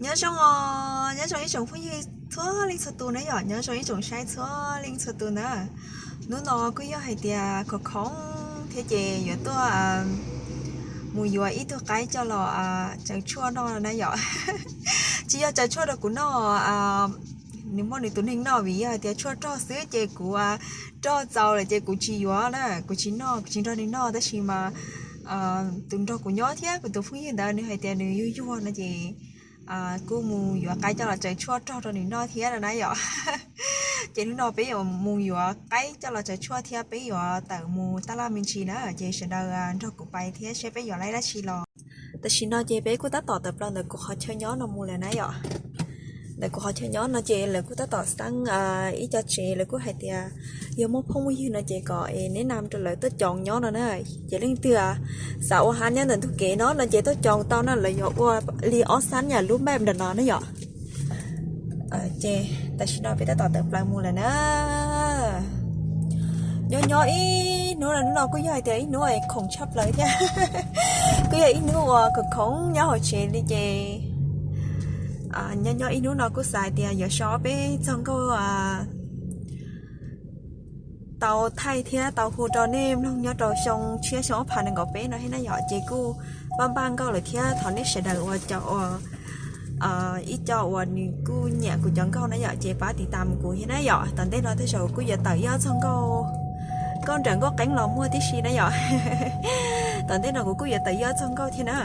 Nyob zoo os, nyob zoo ib tsoom phooj ywg txhua leej txhua tus na yom, nyob zoo ib tsoom saib txhua leej txhua tus na. Hnub no kuj yog hais tias khoom khoom thiab ces yuav tuaj mus yuav ib tug qaib coj los tsaws tshuaj noj na yom. Tsis yog tsaws tshuaj rau kuv noj, nws muaj nws tus neeg noj, vim yog hais tias tshuaj rog xwb ces kuv rog txaus lawm ces kuv tsis yuav na, kuv tsis noj, kuv tsis nrog nws noj. Tab sis mas tus nrog kuv nyob thiab kuv tus phooj ywg ntawd nws hais tias nws yuag yuag no ces kuj mus yuav qaib coj los tsaws tshuaj rog rau nws noj thiab no na yom. Ces hnub no peb yuav mus yuav qaib coj los tsaws tshuaj thiab peb yuav tawm mus taj laj me ntsis na, ces sawv daws nrog kuv pais thiab saib peb yuav laib dab tsi los. Tam sim no ces peb kuj tab tom tawm plaws ntawm kuv qhov chaw nyob no mus lawm na yom. Ntawm kuv qhov chaw nyob no ces lawv kuj tab tom xeeb ib co tsev, lawv kuj hais tias yog muaj phooj muaj ywg no ces kom es neb nam rau lawv tuaj coos nyob no na. Ces leej twg xav ua hab nyob ntawm ntug kev no no ces tuaj coos tau na, lawv yuav ua li ob xab yam lub map ntawm no na yom. Ces tam sim no peb tab tom tawm plaws mus lawm na. Nyob nyob ib hnub no, hnub no kuj yog hais tias ib hnub khoom tshaj plaws thiab. Kuj yog ib hnub uas khoom khoom nyob hauv tsev li ces nyob nyob ib hnub no kuj xav hais tias yuav so peb txog nkauj tau thaij thiab tau hu rau nej mloog nyob rau xyoo tshiab xyoo ob phav nees nkaum peb no thiab na yom. Ces kuj npaj npaj nkauj lawm thiab, thov nej sawv daws uas cov uas ib co uas nws kuj nyiam kuv cov nkauj na yom ces pab tiv tas mus kuv thiab na yom. Tom ntej no tej zaum kuj yuav tawm ib ob txog nkauj, nkauj nram nkauj qeeb los muaj tib si na yom. Tom ntej no kuv kuj yuav tawm ib ob txog nkauj thiab na.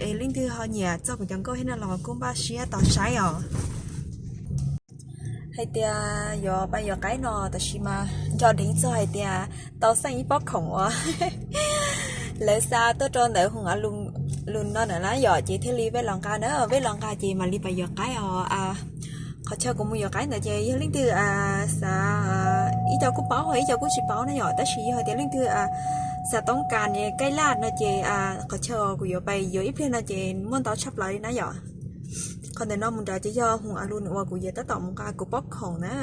Es leej twg ho nyiam txog kuv cov nkauj thiab no los kuj npaj siab tos saib os. Hais tias yuav pais yuav qaib no tab sis mas nco deev txog hais tias tau xeeb ib pob khoom uas lawv xa tuaj rau ntawm hoos a lus no na yom, ces thiaj li vej los nqa na, vej los nqa ces mam li pais yuav qaib os. Qhov chaw kuv mus yuav qaib ntawd ces yog leej twg xav, ib co kuj paub, ib co kuj tsis paub na yom, tab sis yog hais tias leej twg xav toob kas kaij laj no ces qhov chaw kuv yuav pais yuav ib pliag no ces muaj ntau tshaj plaws li na yom. Qhov ntawm no mus nrad ces yog hoos a lus uas kuv yuav tab tom mus nqa kuv pob khoom na.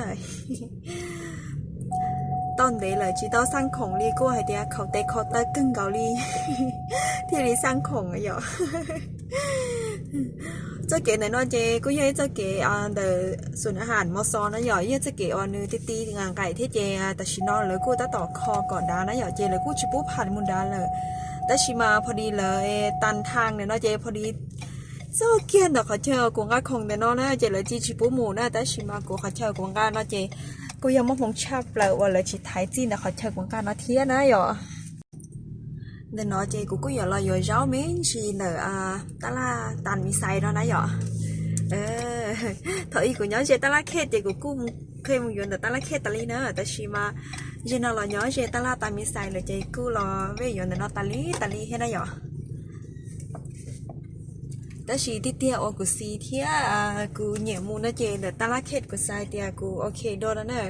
Tau ntev lawm tsis tau xaj khoom li, kuj hais tias khaum tes khaum taw kawg nkaus li thiaj li xaj khoom yom. Txoj kev ntawm no ces kuj yog ib txoj kev ntawm xus a has mos xos na yom, yog txoj kev uas nws ti ti nqaim thiab ces tam sim no lawv kuj tab tom kho kom dav na yom, ces lawv kuj tsis pub pham mus nrad lawm. Tab sis mas pho dis lawv tas thaj ntawm no ces pho dis txog kiag ntawm qhov chaw kuv nqa khoom ntawm no na ces lawv cia tsis pub mus na, tab sis mas kuv qhov chaw kuv nqa no ces kuj yog muaj hmoo tshaj plaws uas lawv tsis thaiv txij ntawm qhov chaw kuv nqa no thiab na yom. Ntawm no ces kuv kuj yuav los yuav zaub me ntsis ntawm tab laj tas mis xais no na yom. Thaum ub kuv nyob ze tab laj khej ces kuv kuj qhia mus yuav ntawm tab laj khej tas li na, tab sis mas ze no los nyob ze tab laj tas mis xais lawm ces kuj los vej yuav ntawm no tas li tas li thiab na yom. Tab sis tiag tiag uas kuv xis thiab kuv nyiam mus no ces ntawm tab laj khej kuv xav tias kuv ok dua no na.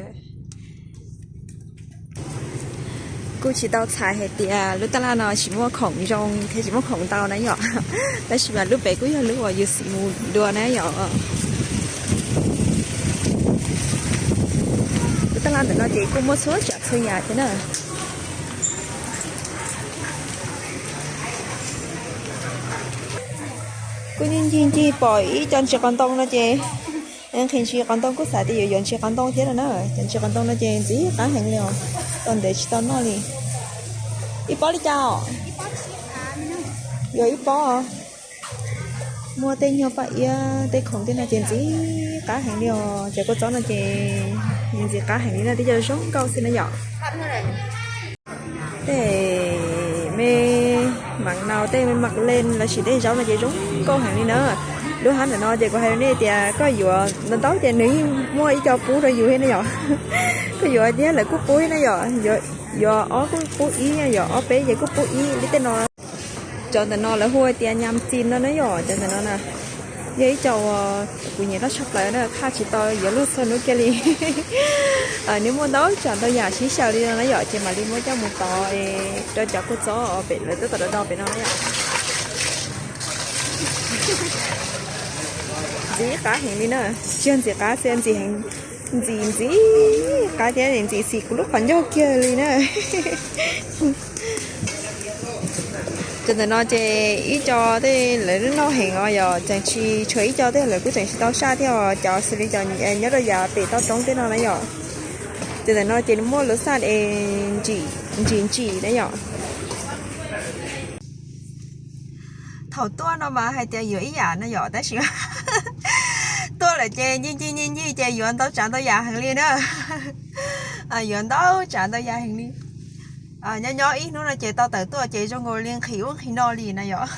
Kuj tsis tau txhais hais tias lub tab laj no tsis muaj khoom zoo thiab tsis muaj khoom ntau na yom, tab sis mas lub pem kuj yog lub uas yus xis mus dua na yom. Lub tab laj ntawm no ces kuj muaj txhua tsav txhua yam thiab na. Kuj ncig ncig ncig pom ib co ntsis qos ntoo no ces nqhis ntsis qos ntoo kuj xav tias yuav yuav ntsis qos ntoo thiab no na. Cov ntsis qos ntoo no ces ntxim qab heev li os, tau ntev tsis tau noj li. Ib pob li cas os? Yuav ib pob. Muaj tej nyuag paj iab tej khoom tej no ces ntxim qab heev li os. Cov kua txob no ces ntxim qab heev li na, twb yog zoo nkauj xwb na yom. Tej me mam nau tej me mam leej lossis tej zaub no ces zoo nkauj heev li na. Lub hab ntawm no ces kuv hais rau nej tias koj yuav ntau ntau ces nws yeej muaj ib co pub rau yus thiab na yom. Koj yuav thiab lawv kuj pub thiab na yom, yuav ob kuj pub ib, yuav ob peb ces kuj pub ib li tej no. Cov ntawm no lawv hu tias nyam txim no na yom, cov ntawm no na. Yog ib co uas kuv nyiam noj tshaj plaws na, qhaj tsis tau yuav luag txhua hnub kiag li. Nws muaj ntau tsav ntau yam sib xyaw li no na yom, ces mam li muab coj mus tov rau cov kua txob pem lawv tab tom do do pem no na yom. Ntxim qab heev li na, tsis yog ntxim qab xwb, ntxim heev, ntxim ntxim qab thiab ntxim xim kuv lub qhov ncauj kiag li na. Ntawm no ces ib co tej lawv noj heev os yom, tseem tsis tshuav ib co tej lawv kuj tseem tsis tau saj thiab os, cov xws li cov nyob rau yav pem toj roob tej no na yom. Ces ntawm no ces nws muaj lub xaj es ntsim ntsim na yom. Thaum tuaj no mas hais tias yuav ib yam na yom, tab sis tuaj lawm ces ncij ncij ncij ncij ces yuav ntau tsav ntau yam heev li na. Yuav ntau tsav ntau yam heev li. Nyob nyob ib hnub no ces tau tawm tuaj ces zoo nkaus li nqhis ub nqhis no li na yom.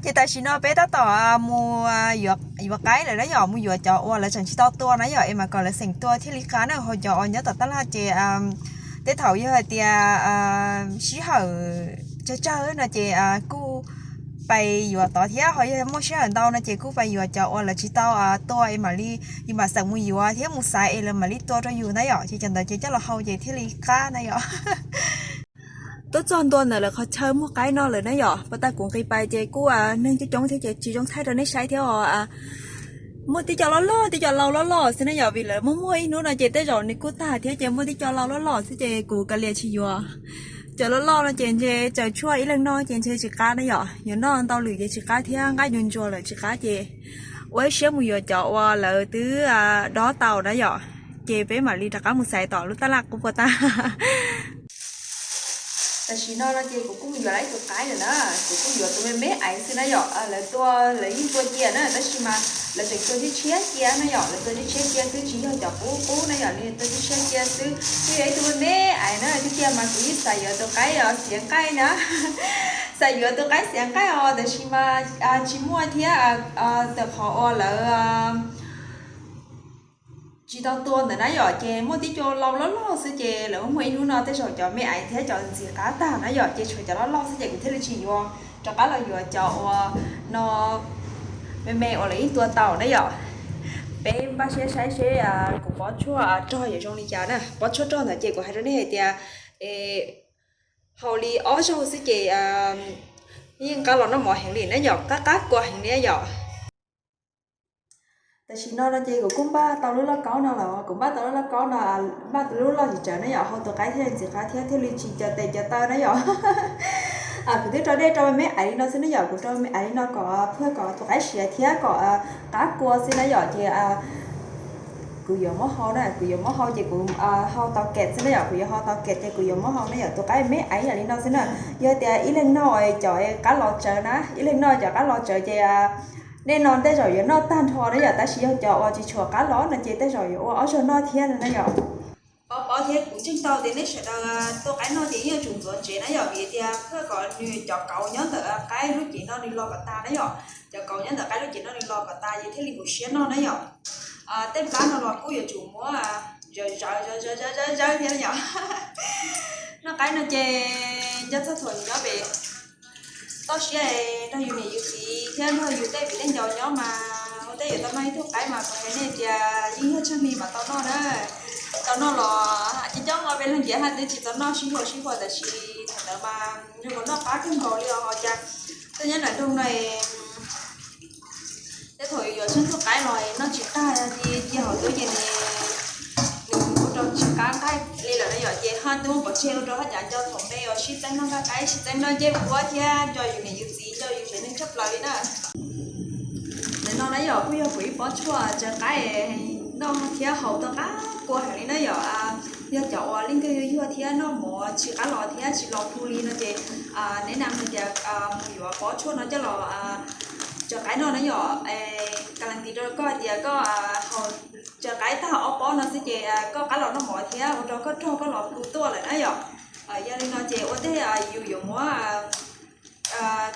Ces tam sim no peb tab tom mus yuav qaib lawm na yom, mus yuav cov uas lawv tseem tsis tau tua na yom, es mas kom lawv xeem tua thiaj li qab na, ho cov uas nyob tom tab laj ces tej thaum yog hais tias sij hawm tsawg tsawg no ces kuj pais yuav tod thiab, ho yog muaj sij hawm ntau no ces kuj pais yuav cov uas lawv tsis tau tua es mam li, yus mam xeem mus yuav thiab mus xaiv es lawv mam li tua rau yus na yom, ces cov ntawd ces coj los hau ces thiaj li qab na yom. Tuaj txog ntua ntawm lawv qhov chaw muag qaib no lawm na yom, puas tas kuv nqis pais ces kuj neeg coob coob thiab ces tsis zoo thaij rau nej saib thiab os. Muaj tib co loj loj, tib co lau loj loj xwb na yom, vim lawv muaj muaj ib hnub no ces tej zaum nws kuj tag thiab ces muaj tib co lau loj loj xwb ces kuv kav liam tsis yuav. Cov loj loj no ces ntshe tsaws tshuaj ib leeg noj ces ntshe tsis qab na yom, yuav noj ntau lwm ces tsis qab thiab, nqaij ntsuag ntsuag lawm tsis qab ces ua ib siab mus yuav cov uas lawv twb dob tau na yom, ces peb mam li rov qab mus xaiv tom lub tab laj kuj puas tas. Tam sim no no ces kuv kuj mus yuav lawm ib tug qaib lawm na, kuv kuj yuav tus me me aiv xwb na yom, lawv tua, lawv yeej tua cia na, tab sis mas lawv tseem tua tshiab tshiab cia na yom, lawv tua tshiab tshiab cia xwb tsis yog cov qub qub na yom, nws tua tshiab tshiab cia xwb, kuj yog ib tug me me aiv na, tiag tiag mas kuv yeej xav yuav tus qaib xiav nqaij na, xav yuav tus qaib xiav nqaij os, tab sis mas tsis muaj thiab, ntawm qhov uas lawv tsis tau tua ntawd na yom, ces muaj tib co lau loj loj xwb ces lawv muaj ib hnub no tej zaum cov me aiv thiab cov ntxiv qab tag na yom, ces tshuav cov loj loj xwb ces kuv thiaj li tsis yuav, rov qab los yuav cov uas no me me uas lawv yeej tua tau na yom. Peb npaj siab saib seb kuv pob tshuaj rog yuav zoo li cas na, pob tshuaj rog ntawd ces kuv hais rau nej hais tias hau li ob zaug xwb ces yeej qab los noj mov heev li na yom, qab qab kua heev li na yom. Tam sim no no ces kuv kuj npaj tau lub lauj kaub no lawm, kuv npaj tau lub lauj kaub no, npaj tau lub loj tsis tsawg na yom, hau tus qaib thiaj li ntxim qab thiab thiaj li tsis cov tes cov taw na yom. Kuv twb rau dej rau me me aiv li no xwb na yom, kuv rau me me aiv li no kom phaj kom tus qaib siav thiab kom qab kua xwb na yom, ces kuv yuav muab hau na, kuv yuav muab hau ces kuv hau tau kem xwb na yom, kuv yuav hau tau kem ces kuv yuav muab hau na yom, tus qaib me me aiv yam li no xwb na. Yog tias ib leeg noj cov qab los tsawv na, ib leeg noj cov qab los tsawv ces nej no tej zaum yuav noj tag nrho na yom, tab sis yog cov uas tsis tshua qab los no ces tej zaum yuav ua ob zaug noj thiab na yom. Pov pov thiab kuv ntseeg tau tias nej sawv daws tua qaib noj ces yeej yuav tsum ntxuav ntsev na yom, vim tias phaj kom nws cov kauv nyob ntawm qaib lub cev no nws los kom tas na yom, cov kauv nyob ntawm qaib lub cev no nws los kom tas ces thiaj li huv siab noj na yom. Tej plab no los kuj yuav tsum muab zawv zawv zawv zawv zawv thiab na yom. Noj qaib no ces nco txog thaum nyob pem toj siab nrog yus niam yus txiv thiab nrog yus tej viv tej ncaus nyob mas ua tej yuav tau noj ib tug qaib mas kuv hais nej tias yeej yog tsheej li mas tau noj na. Tau noj los coob coob los peb leeg ces haj twb tsis tau noj sib huam sib huam tab sis thaum ntawd mas yog mus noj qab kawg nkaus li os ho cas tuaj nyob nram nroog no tej thaum yuav tsheej tug qaib los noj tsis tag, cia hauv tub ces nws ua rau tsis qab nqaij li lawm na yom, ces haj twb muab pov tseg ua rau haj cas nco thaum me uas sib txeeb noj nqaij qaib sib txeeb noj ncej puab thiab nco yus niam yus txiv nco yus tsev neeg tshaj plaws li na. Ntawm no na yom kuj yog kuv ib pob tshuaj tsaws qaib noj thiab haus tau qab kua heev li na yom. Yog cov uas leej twg yuag yuag thiab noj mov tsis qab los thiab tsis los hu li no ces neb nam hais tias mus yuav pob tshuaj no coj los tsaws qaib noj na yom. Kas las ntis rau koj hais tias koj haus tsaws qaib tag ob pob no xwb ces koj qab los noj mov thiab ua rau koj rog koj los pw tuaj lawm na yom. Yog li no ces ua ntej yus yuav muab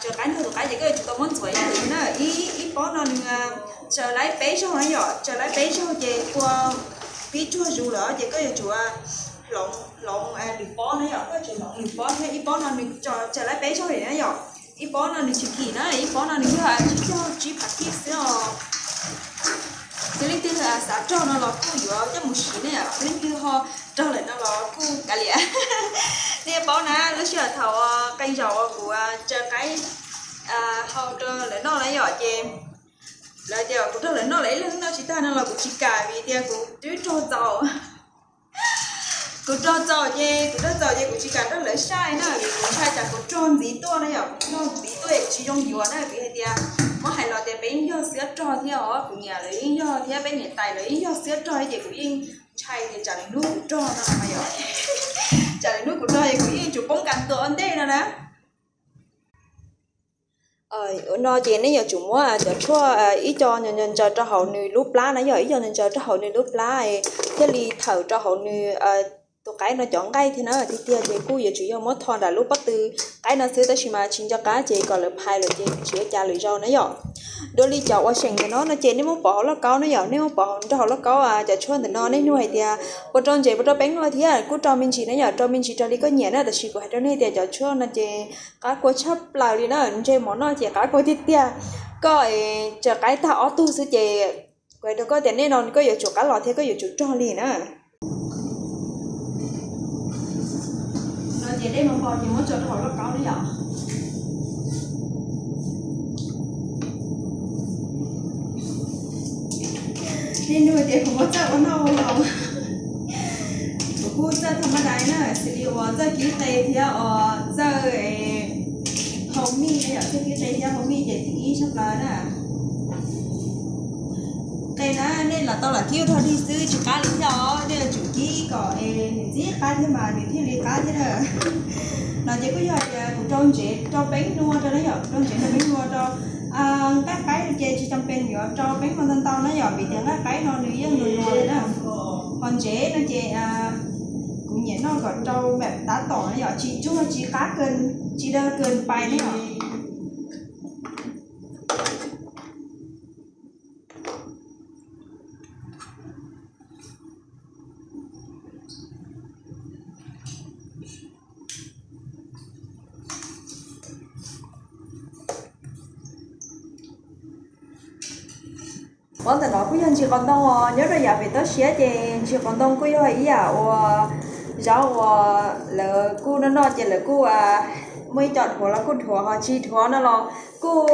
tsaws qaib nrog tus qaib ces koj yuav tsum tau muab ntxuav ib lwm na. Ib pob no nws tsaws laib peb zaug na yom, tsaws laib peb zaug ces kua pib tsuag zus lawm ces koj yuav tsum hloov lwm pob na yom, koj yuav tsum hloov lwm pob thiab. Ib pob no nws tsaws laib peb zaug li na yom, ib pob no nws tsis kim na, ib pob no nws yog tsib caug tsib phav kij xwb os. Ces leej twg xav rog no los kuj yuav coj mus siv ne, leej twg ho rog lawm no los kuj kav liam. Nej paub na, lub sij hawm thaum qee zaum uas kuv tsaws qaib hau rau lawv noj na yom, ces lawv tias kuv rog lawv noj, lawv ib leeg noj tsis tag no los kuv tsis kam vim tias kuv twb rog txaus. Kuv rog txaus ces, kuv rog txaus ces kuv tsis kam rau lawv saib na, vim kuv ntshai tsam kuv rog ntxiv tuaj na yom, rog ntxiv tuaj tsis zoo yuav na, vim hais tias muab hais los tias peb yeej yog xiab rog thiab os, kuv niam lawv yeej yog thiab peb niam tais lawv yeej yog xiab rog ces kuv yeej ntshai tias tsam lwm hnub kuv rog no mas yom, tsam lwm hnub kuv rog es kuv yeej yuav tsum poob kas tuas ua ntej no na. No ces nej yuav tsum muab cov tshuaj ib co ntsaws rau hauv nws lub plab na yom, ib co ntsaws rau hauv nws lub plab thiaj li thawm rau hauv nws tus qaib no cov nqaij thiab na. Tiag tiag ces kuj yuav tsum yog muab tho nram lub pob tw qaib no xwb, tab sis mas tsis nco qab ces kom lawv phais lawm ces tsis ua cas lwm zaus na yom. Dua li cov uas seem ntawm no no ces nej muab pov hauv lauj kaub na yom, nej muab pov nrog hauv lauj kaub cov tshuaj ntawm no, nej nug hais tias puas rau ntsev puas rau peeb luaj thiab, kuj rau me ntsis na yom, rau me ntsis raws li koj nyiam na, tab sis kuv hais rau nej tias cov tshuaj no ces qab kua tshaj plaws li na, ntshe mov noj ces qab kua tiag tiag. Koj tsaws qaib tag ob tug xwb ces kuv hais rau koj tias nej no koj yuav tsum qab los thiab koj yuav tsum rog li na. No ces dej mos npau ces muab tso rau hauv lauj kaub na yom. Nej nug tias kuv muab txawj ua noj ua haus, kuv kuj txawj tha maj dais na, xws li uas txawj kib qe thiab uas txawj hau mij na yom, txawj kib qe thiab hau mij ces thib ib tshaj plaws na. Qe na nej los tau lam kib ua tog dig xwb tsis qab li thiab os, nej yuav tsum kib kom es nws ntxim qab thiab mas nws thiaj li qab thiab na. No ces kuj yog tias kuv rau ntsev rau peeb nua rau na yom, rau ntsev rau peeb nua rau. Nqaij qaib no ces tsis cam pees yuav rau peeb nua ntau ntau na yom, vim tias nqaij qaib no nws yeej nua nua li na. Ho ntsev no ces kuv nyiam noj kom rau npam tab tom na yom, tsis tsuag tsis qab, tsis daw kawg pais na yom. Pob ntawm no kuj yog ntsis qos ntoo os, nyob rau yav pem toj siab ces ntsis qos ntoo kuj yog ib yam uas zaub uas lawv kuj noj noj ces lawv kuj muaj ib co dhuav los kuj dhuav, ho tsis dhuav no los kuj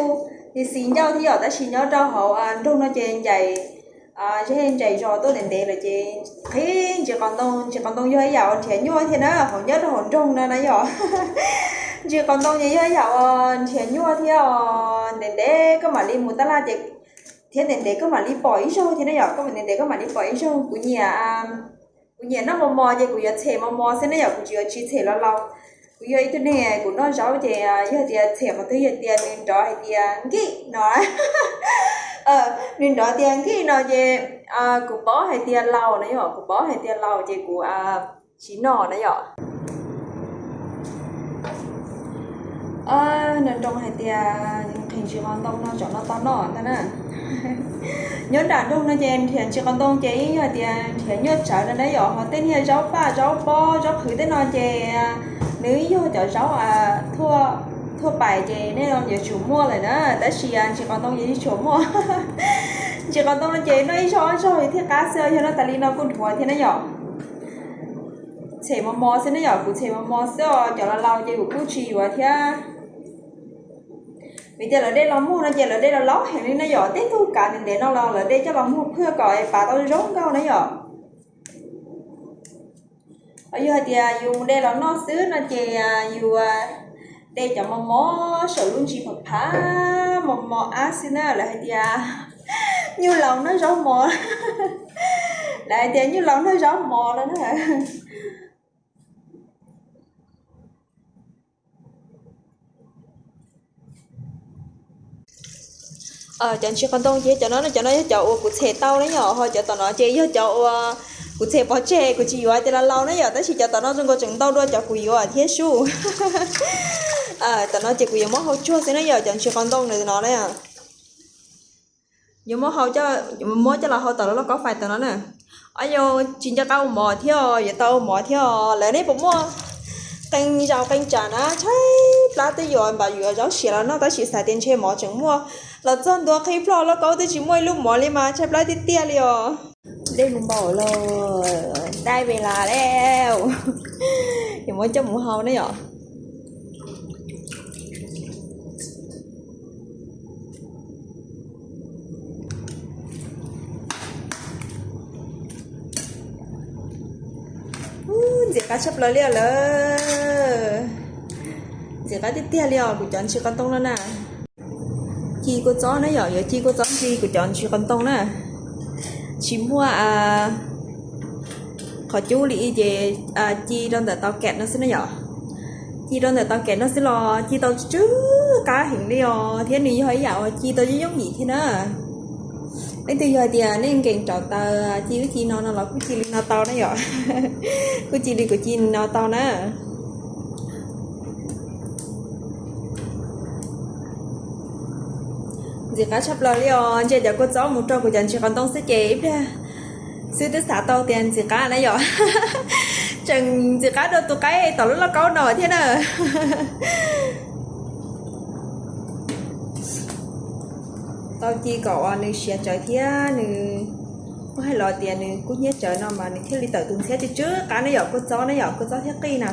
xis ncauj thiab yom, tab sis nyob rau hauv nroog no ces ncaim zej ncaim zos tuaj ntev ntev lawm ces qhib ntsis qos ntoo. Ntsis qos ntoo yog ib yam uas nrhiav nyuaj thiab na, hauv nyob rau hauv nroog no na yom. Ntsis qos ntoo ces yog ib yam uas nrhiav nyuaj thiab os, ntev ntev koj mam li mus tab laj ces thiab ntev ntev koj mam li pom ib zaug thiab na yom, koj ntev ntev koj mam li pom ib zaug. Kuv nyiam, kuv nyiam noj mos mos ces kuv yuav txhem mos mos xwb na yom, kuv tsis yuav tsis txhem los laus. Kuv yog ib tug neeg kuv noj zaub ces yog tias txhem qhov twg yog tias nws nrov hais tias nkim no, nws nrov tias nkim no ces kuv paub hais tias laus na yom, kuv paub hais tias laus ces kuv tsis noj na yom. Nws nroo hais tias nqhis ntsis qos ntoo no tsam no tau noj ntag na. Nyob nram nroog no ces nrhiav ntsis qos ntoo ces yeej yog tias nrhiav nyuaj tsawv no na yom, ho tej niag zaub paj zaub pob zaub qhwv tej no ces nws yog cov zaub thuaj pais ces nej yuav tsum muaj lawm na, tab sis ntsis qos ntoo ces yeej tshuav muaj. Ntsis qos ntoo no ces noj ib zaug ob zaug thiaj qab xwb, yog noj tas li no kuj dhuav thiab na yom. Txhem mos mos xwb na yom, kuv txhem mos mos xwb os, cov laus laus ces kuv kuj tsis yuav thiab. Vim tias lawv de los muag no ces lawv de los laus heev li na yom, tej tug kav ntev ntev no los lawv de coj los muag phwj kom pav tau zoo nkauj na yom. Yog hais tias yus de los noj xwb no ces yus de cov mos mos saum lub ntsis phav phav mos mos ab xwb na, lawv hais tias nyuj laus noj zaub mos, lawv hais tias nyuj laus noj zaub mos no na. Cov ntsis qos ntoo ces cov no, cov no yog cov uas kuv txhem tau na yom, ho cov tom no ces yog cov uas kuv txhem pov tseg kuv tsis yuav tias los laus na yom, tab sis cov tom no zoo nkaus tseem ntau dua cov kuv yuav thiab sub. Tom no ces kuv yuav muab hau tsuag xwb na yom, cov ntsis qos ntoo ntawm no na. Yuav muab hau, muab coj los hau tom lub lauj kaub fais tom no na. Ob, yus tsis nco qab ua mov thiab, yuav tau ua mov thiab os. Lawv nej puas muaj qee zaus qee tsam na tshaib plab twb yuav npam yuav zaub siav los noj tab sis xav tias ntshe mov tseem muaj, los txog ntua qhib plho lauj kaub twb tsis muaj ib lub mov li mas tshaib plab tiag tiag li os. Dej mus npaum los dai ve las lawm, yuav muab coj mus hau na yom. Ntxim qab tshaj plaws li lawm. Ntxim qab tiag tiag li os kuv cov ntsis qos ntoo no na. Ci kua txob na yom, yuav ci kua txob ntsis kuv cov ntsis qos ntoo na. Tsis muaj qhov cub li ces ci rau ntawm tau kem no xwb na yom. Ci rau ntawm tau kem no xwb los ci tau tsw qab heev li os, thiab nws yog ib yam uas ci tau yooj yooj yim thiab na. Leej twg yog tias nej nkees rauv taws ci ub ci no no los kuj ci li no tau na yom. Kuj ci li kuv ci no tau na. Ntxim qab tshaj plaws li os, ntsia cov kua txob mus rau kuv cov ntsis qos ntoo xwb ces ib pliag xwb twb xav tau tias ntxim qab na yom. Tseem ntxim qab dua tus qaib tom lub lauj kaub no thiab na. Tau ci kom uas nws siav tsawv thiab nws, kuj hais los tias nws kub hnyiab tsawv no mas nws thiaj li tawm tus ntxhiab tsw tsw qab na yom, kua txob na yom, kua txob thiab qij na.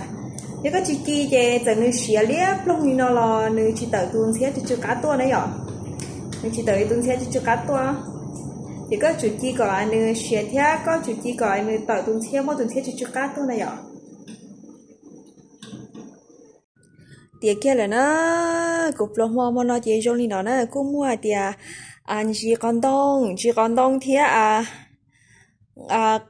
Yog koj tsis ci ces txawm nws siav liab ploog li no los nws tsis tawm tus ntxhiab tsw tsw qab tuaj na yom. Nws tsis tawm li tus ntxhiab tsw tsw qab tuaj. Ces koj tsum ci kom nws siav thiab koj tsum ci kom nws tawm tus ntxhiab, muaj tus ntxhiab tsw tsw qab tuaj na yom. Tiav kiag lawm na, kuv pluas hmo hmo no ces zoo li no na, kuj muaj hais tias ntsis qos ntoo, ntsis qos ntoo thiab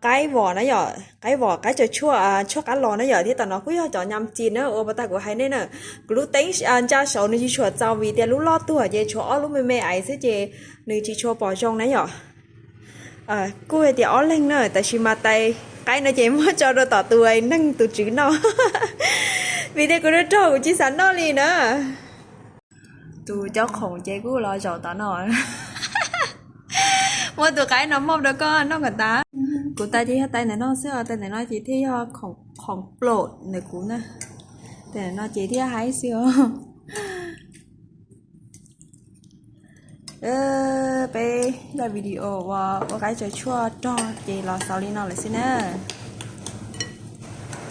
qaib vos na yom, qaib vos, qaib tsaws tshuaj, tshuaj qab los na yom, thiab tam no kuj yog cov nyam ci na uas pas tag kuv hais nej na. Kuv lub teeb ntsa saud nws tsis tshua txaus vim tias lub loj tuag ces tshuav ob lub me me aiv xwb ces nws tsis tshua pom zoo na yom. Kuj hais tias ob leeg na, tab sis mas tais qaib no ces muab tso rau tom tus neeg tus tswv noj. Vim tias kuv rau rog kuv tsis xav noj li na. Tus cov khoom ces kuj los zaum tom no. Muab tus qaib no muab rau koj noj kom tas. Kuv tais ces yog tais ntawm no xwb os, tais ntawm no ces thiaj yog khoom plom ntawm kuv na. Tais ntawm no ces thiaj haib xwb os. Peb zaj video uas ua qaib tsaws tshuaj rog ces los xaus li no lawm xwb na.